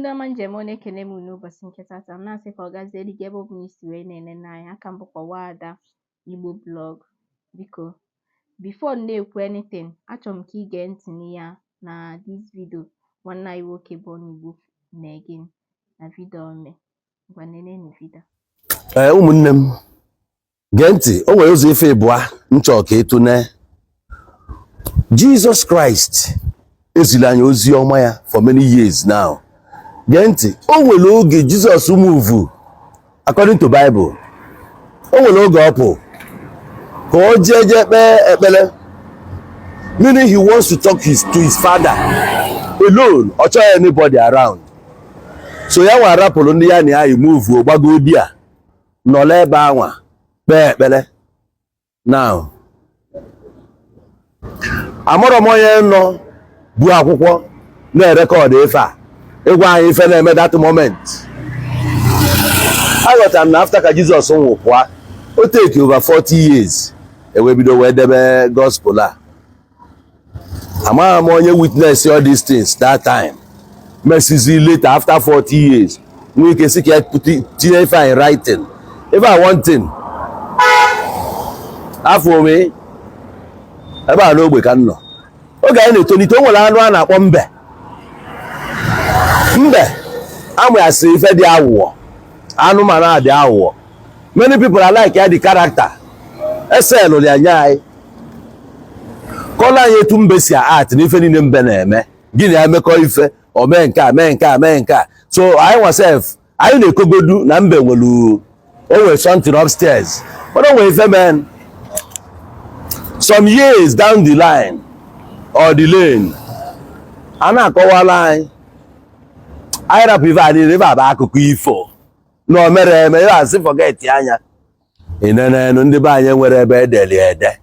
Ndị ọma njem ọ na-ekene m n'ụbọchị nke tata, m na-asị ka ọ gaziere gị ebe ọ bụla isi wee na-enene anyị. Aka m bụkwa Nwaada Igbo Blog. Biko, before m na-ekwu anything, achọrọ m ka ị gee ntị n'ihe a na this video nwanne anyị nwoke bụ Onigbo mee gịnị na video o mee. Ngwa, nenenu video. Ee, ụmụnne m, gee ntị. O nwere ụzọ ife ịbụa nchọ ka ịtụne. Jizọs Kraịst ezili anyị ozi ọma ya for many years now. Gee ntị, o nwere oge Jizọs move, according to Bible, o nwere oge ọ pụ ka o jee jee kpee ekpere, meaning he wants to talk to his father alone. Ọ chọghị anybody around. So ya nwa rapụrụ ndị ya na ya yi move, gbago di a nọrọ ebe anwa kpee ekpere. Now, amarọ m onye nọ bu akwụkwọ na-erecord ife a ịgwa anyị ife na-eme that moment. Aghọtara m na after ka Jizọs nwụ pụọ, o take over 40 years ewee bido wee debe gospel a. Amaghị m onye witness all these things that time, mesizi later after 40 years nwee ike sị ka ya tinye ife a in writing. Ife a, one thing afọ ome ebe a n'ogbe ka m nọ oge anyị na-etolite, o nwere anụ a na-akpọ mbe. Mbe amụasị ife dị aghụghọ, anụmanụ a dị aghụghọ. Many people are like ya, the character eselụrụ ya nye anyị, kọlụ anyị etu mbe si art na ife niile mbe na-eme. Gịnị ya mekọ ife o mee nke a, mee nke a, mee nke a. So anyị nwa sef, anyị na-ekogodu na mbe nwere, o nwere something upstairs, but o nwere ife men some years down the line or the lane a na-akọwala anyị. Anyị rapụ ife a niile, ife a bụ akụkọ ifo na o mere eme. Ife asị forget anya ịnenenu. Ndị be anyị nwere ebe edeli ede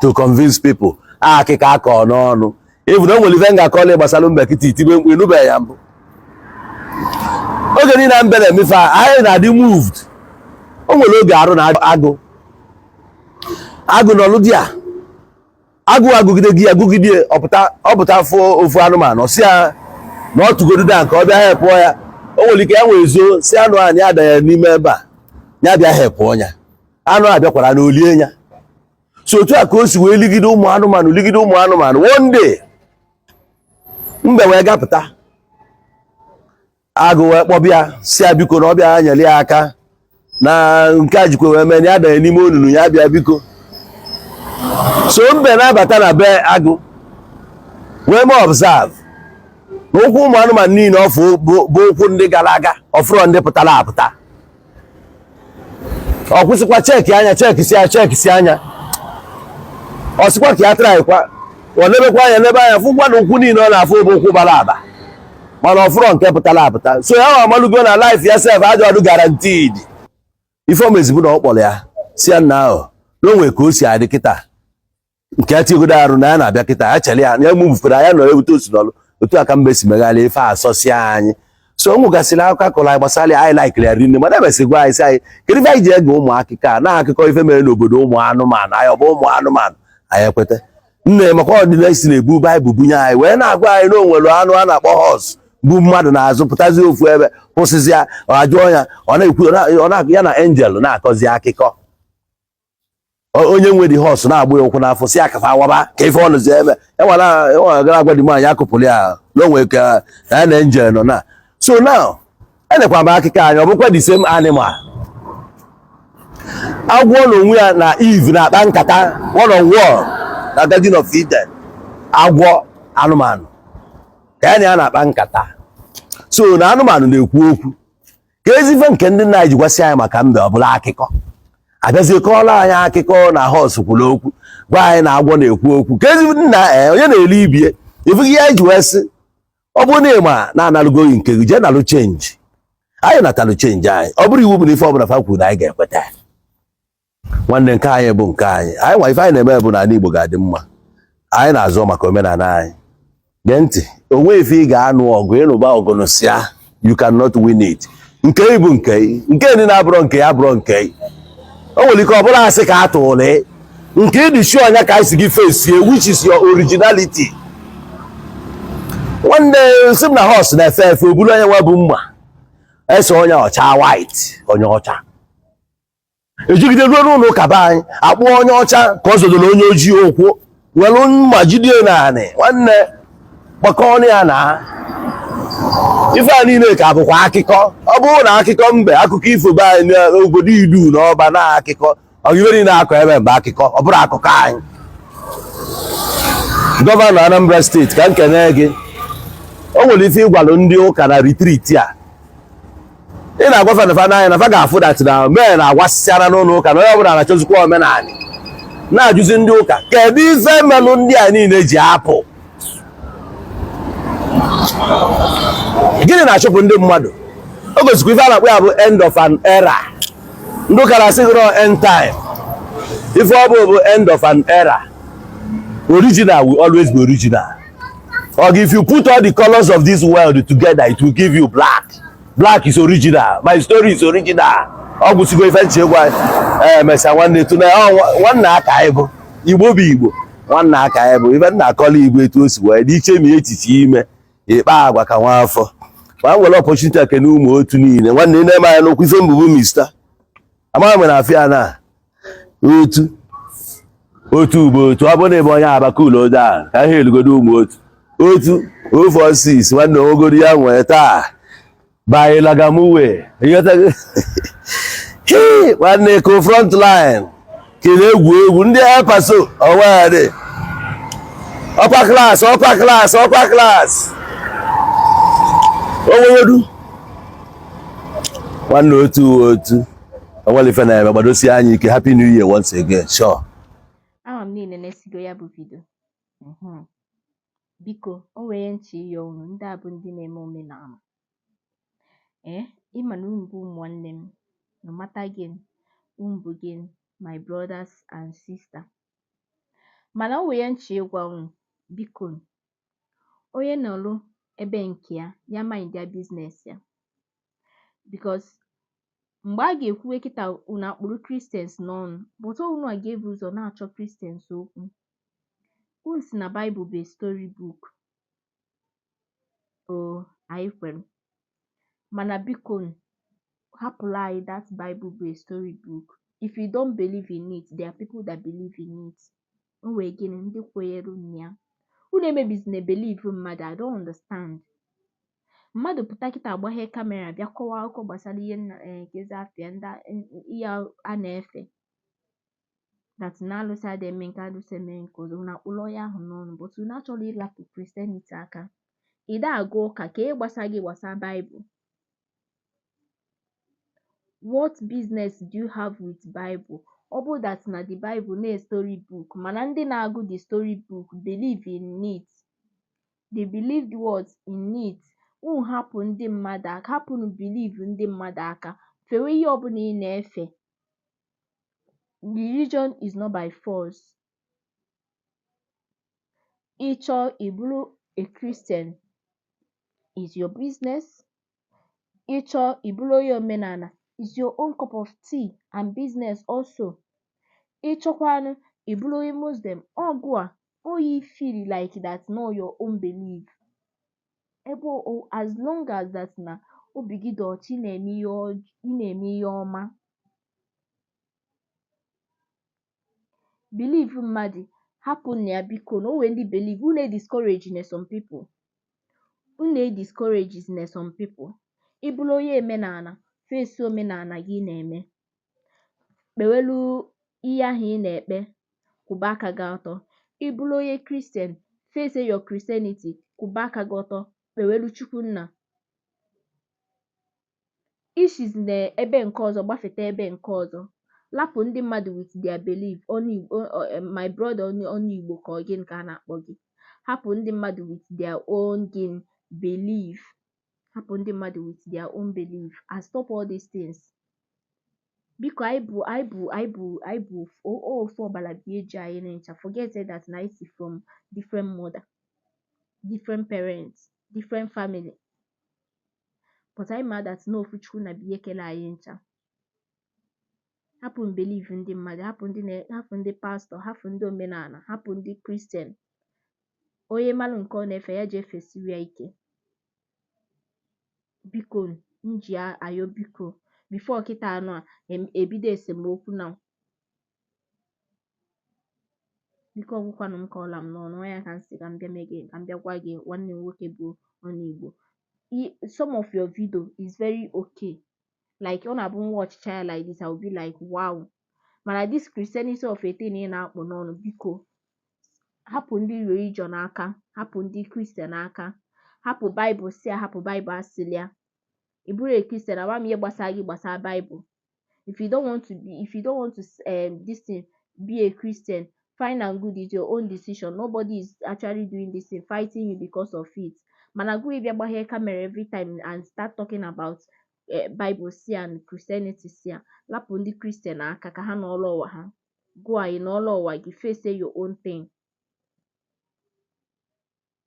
to convince people. Akịka akọ n'ọnụ even o nwere ife m ga-akọla gbasara mbe kịta itibe mkpu. Ịnụbeghị ya mbụ. Oge niile mbe na-emefe a, anyị na-adị moved. O nwere oge arụ na agụ agụ nọlụ di a, agụ agụgide gị agụgide, ọpụta ọpụta fụ ofu anụmanụ, ọ sị ya na ọ tụgodu da nke ọ bịa hepụọ ya. O nwere ike ya nwee zo si anụ a ya adanye n'ime ebe a, ya bịa hepụọ ya. Anụ a bịakwara na olie ya. So otu a ka o si wee ligide ụmụ anụmanụ, ligide ụmụ anụmanụ. One day mbe wee gapụta, agụ wee kpọbịa si ya biko na ọ bịa nyere ya aka na nke a jikwa wee mee na ya danye n'ime onunu, ya bịa biko. So mbe na-abata na be agụ wee mee observe na ụkwụ ụmụ anụmanụ niile ọfụ bụ ụkwụ ndị gara aga, ọfụrọ ndị pụtara apụta. Ọ kwụsịkwa, check anya, check si ya, check si anya. Ọ sịkwa ka ya trykwa, ọ lebekwa anya, lebe anya, fụkwa na ụkwụ niile ọ na-afụ bụ ụkwụ bara aba, mana ọfụrọ nke pụtara apụta. So ya nwa amalugo na life ya sef ajọ ọdụ guaranteed. Ife omezibụ na ọ kpọrọ ya si ya nna ahụ na o nwere ka o si adị kịta nke ya tigodo arụ na ya na-abịa kịta, ya chere ya na ya mufere ya nọrọ ewute osi n'ọlụ. Otu a ka mbe si megharịa ife asọsịa anyị. So o nwegasịrị akụkọ akọrọ anyị gbasara ya, anyị likeiri ya rinne, mana emesị gwa anyị sị anyị kedu ife anyị ji ege ụmụ akụkọ a na akụkọ ife mere n'obodo ụmụ anụmanụ anyị. Ọ bụ ụmụ anụmanụ anyị ekweta nne maka ọdịna si na-ebu Baịbụl bunye anyị wee na-agwa anyị na o nwere anụ a na-akpọ horse bụ mmadụ na-azụ, pụtazi ofu ebe kwụsịzi ya, ọ ajụọ ya, ọ na-ekwu ọ na ya na angel na-akọzi akụkọ. Onye nwe the horse na-agbụ ya ụkwụ n'afọ, si akafa awaba ka ife ọnụzi eme enwere gara agwa dị nwaanyị akụpụrụ ya na onwe ka ya na angel nọ na. So now, enekwa m akụkọ anyị, ọ bụkwa the same animal, agwọ na onwe ya na Eve na-akpa nkata one on one na Garden of Eden. Agwọ anụmanụ ka ya na ya na-akpa nkata. So na anụmanụ na-ekwu okwu ka ezife nke ndị nna anyị ji gwasị anyị maka mbe. Ọbụla akụkọ abịazie kọọrọ anyị akụkọ na horse kwuru okwu, gwa anyị na agwọ na-ekwu okwu ka ezi nna ee onye na-eri ibie ifughị ihe anyị ji wee sị ọ bụrụ na ị ma na-analụgoghị nke gị, jee nalụ change. Anyị natalụ change anyị. Ọ bụrụ iwu bụ na ife ọbụla fa kwuru na anyị ga-ekweta. Nwanne, nke anyị bụ nke anyị. Anyị nwa ife anyị na-eme bụ na ala Igbo ga-adị mma. Anyị na-azọ maka omenala anyị. Gee ntị, onwe ife ị ga-anụ ọgụ ịnụba ọgụ nụsịa, you cannot win it. Nke ị bụ nke ị, nke ndị na-abụrọ nke ya abụrọ nke ị. O nwere ike ọ bụrụ asị ka a tụrụ ị nke ị dị sure anya ka anyị si gị fesie, which is your originality. Nwanne sị m na horse na-efe efe, o buru onye nwa bụ mma ese onye ọcha white, onye ọcha ejigide ruo n'ụlọ ụka be anyị, akpụ onye ọcha ka ọ zọdoro onye ojii ụkwụ, were mma jide naanị. Nwanne, gbakọ ọnụ ya na ife a niile ka bụkwa akụkọ. Ọ bụrụ na akụkọ mbe, akụkọ ifo be anyị n'obodo Idu na Ọba na akụkọ ọgibe niile akọ ebe mgbe akụkọ, ọ bụrụ akụkọ anyị. Gọvanọ Anambra Steeti, ka m kene gị. O nwere ife ịgwalụ ndị ụka na retreat a ị na-agwa fa na n'anya na fa ga-afụ that na mee na agwasịsịara n'ụlọ ụka na onye ọbụla na-achọzikwa omenala. Na-ajụzi ndị ụka, kedu ife melụ ndị a niile ji apụ? Gịnị na-achụpụ ndị mmadụ? O gosikwa ife a na-akpọ ya bụ end of an era. Ndị ụka na-asị gị end time. Ife ọ bụ bụ end of an era. Original will always be original. Or if you put all the colors of this world together, it will give you black. Black is original. My story is original. Ọ gwụsịgo ife nche gwa. Ee, mesịa nwanne, tụ na nwanne aka anyị bụ Igbo, bụ Igbo nwanne aka anyị bụ ife nna akọla Igbo etu o si wee dị iche ma echiche ime ịkpa agwa ka nwa afọ ma nwere opportunity ekene ụmụ otu niile. Nwanne, ị na-eme anya n'okwu ife mbụbụ mista amaghị m na afịa na otu otu ugbo otu ọ bụrụ na ebe onye abaka ụlọ a ka ihe elugodo ụmụ otu otu 046. Nwanne, ogoro ya nwee taa bailagamuwe. Nwanne, ko front line kele egwu egwu ndị El Paso owere upper class, upper class, upper class onwegodu. Nwanne, otu otu onwere ife na-eme, gbadosie anya ike. Happy New Year once again. Sure. Ama m niile na-esigo ya bụ video. Biko, o nwere nche ịyọ unu ndị a bụ ndị na-eme omenala. Ee, ịma na unu bụ ụmụ nwanne m, no matter gịnị, unu bụ gịnị, my brothers and sister. Mana o nwere nche ịgwa unu, biko, onye nọrọ ebe nke ya, ya mind ya business ya, because mgbe a ga-ekwuwe kịta, unu akpụrụ Christians n'ọnụ, but unu a ga-ebu ụzọ na-achọ Christians okwu. Unu si na Bible bụ a story book o, anyị kwere, mana biko, hapụrụ anyị that Bible bụ a story book. If you don't believe in it, there are people that believe in it. O nwere gịnị ndị kwenyere na ya. Unu emebizina believe mmadụ. I don't understand. Mmadụ pụta kịta, agbaghe camera, bịa kọwaa akụkọ gbasara ihe nna kezi afịa ndị ihe a na-efe, that na alụsị adịghị eme nke, alụsị eme nke ọzọ. Unu akpụrụ onye ahụ n'ọnụ, but unu achọrọ ịlapụ Christianity aka. Ị da aga ụka ka ihe gbasara gị gbasara Bible? What business do you have with Bible? Ọ bụrụ that na the Bible na story book, mana ndị na-agụ the story book believe in it, they believe the words in it. Unu hapụ ndị mmadụ aka, hapụnụ believe ndị mmadụ aka. Fewe ihe ọbụla ị na-efe. Religion is not by force. Ị chọọ ị bụrụ a Christian is your business. Ị chọọ ị bụrụ onye omenala is your own cup of tea and business also. Ị chọkwanụ ị bụrụ onye Muslim, ọgụ a all you feel like that, know your own belief. Ebe o as long as that na obi gị dị ọcha, ị na-eme ihe ị na-eme ihe ọma, believe mmadụ hapụ na ya, biko. Na o nwere ndị believe unu discourage na some people, unu discourage na some people. Ị bụrụ onye omenala, face omenala gị na-eme, kpewelu ihe ahụ ị na-ekpe, kwụba aka gị ọtọ. Ị bụrụ onye Christian, face your Christianity, kwụba aka gị ọtọ, kpewelu Chukwu nna. Ishizi na ebe nke ọzọ gbafete ebe nke ọzọ, lapụ ndị mmadụ with their belief. Ọnụ Igbo, my brother, ọnụ Igbo ka ọ gịnị ka a na-akpọ gị? Hapụ ndị mmadụ with their own gịnị belief. Hapụ ndị mmadụ with their own belief and stop all these things, biko. Anyị bụ anyị bụ anyị bụ anyị bụ ofu ọbara bụ eji anyị ncha. Forget that na anyị si from different mother, different parents, different family, but anyị ma that na ofu Chukwu na bụ ihe kere anyị ncha. Hapụ belief ndị mmadụ, hapụ ndị na hapụ ndị pastor, hapụ ndị omenala, hapụ ndị Christian. Onye malụ nke ọ na-efe ya jee fesiwe ya ike. Biko, m ji ayọ, biko, before kịta anụ a ebido esemokwu na biko, ọgwụkwanụ m ka ọla m n'ọnụ ya ka m si ka m bịa mee gị, ka m bịa gwa gị, nwanne m nwoke bụ onye Igbo. Some of your video is very okay, like ọ na-abụ m watchịcha ya like this, I will be like, wow. Mana this Christianity of a thing ị na-akpụ n'ọnụ, biko hapụ ndị religion aka, hapụ ndị Christian aka, hapụ Bible si ya, hapụ Bible asịlị ya. Ị bụrụ a Christian, ama m ihe gbasara gị gbasara Bible. If you don't want to be, if you don't want to this thing, be a Christian, fine and good, is your own decision. Nobody is actually doing this thing, fighting you because of it. Mana gị bịa gbaghee camera every time and start talking about Bible si and Christianity si ya, lapụ ndị Christian aka ka ha nọọlụ ụwa ha. Gụọ anyị n'ọlụ ụwa gị, face your own thing.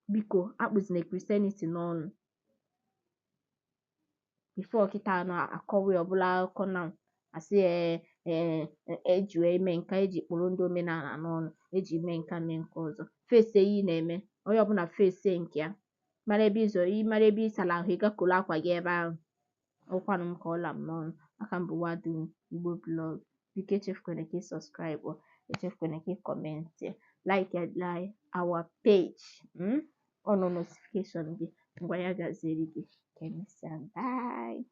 Biko, akpụzina Christianity n'ọnụ before kịta anụ akọwa ya ọbụla akụkọ na asị ee ee eji wee mee nka, eji kpụrụ ndị omenala n'ọnụ, eji mee nka, mee nke ọzọ. Face ihe ị na-eme. Onye ọbụla face nke ya, mara ebe ịzọ, ị mara ebe ị sara ahụ, ị gakolo akwa gị ebe ahụ. Ọkwanụ m ka ọla m n'ọnụ. Aka m bụ Nwada Igbo Blog. Biko, echefukwana ka ị subscribe, echefukwana ka ị comment, like our page, on notification gị. Ngwa, ya gaziere gị, ka emesịa. Bye.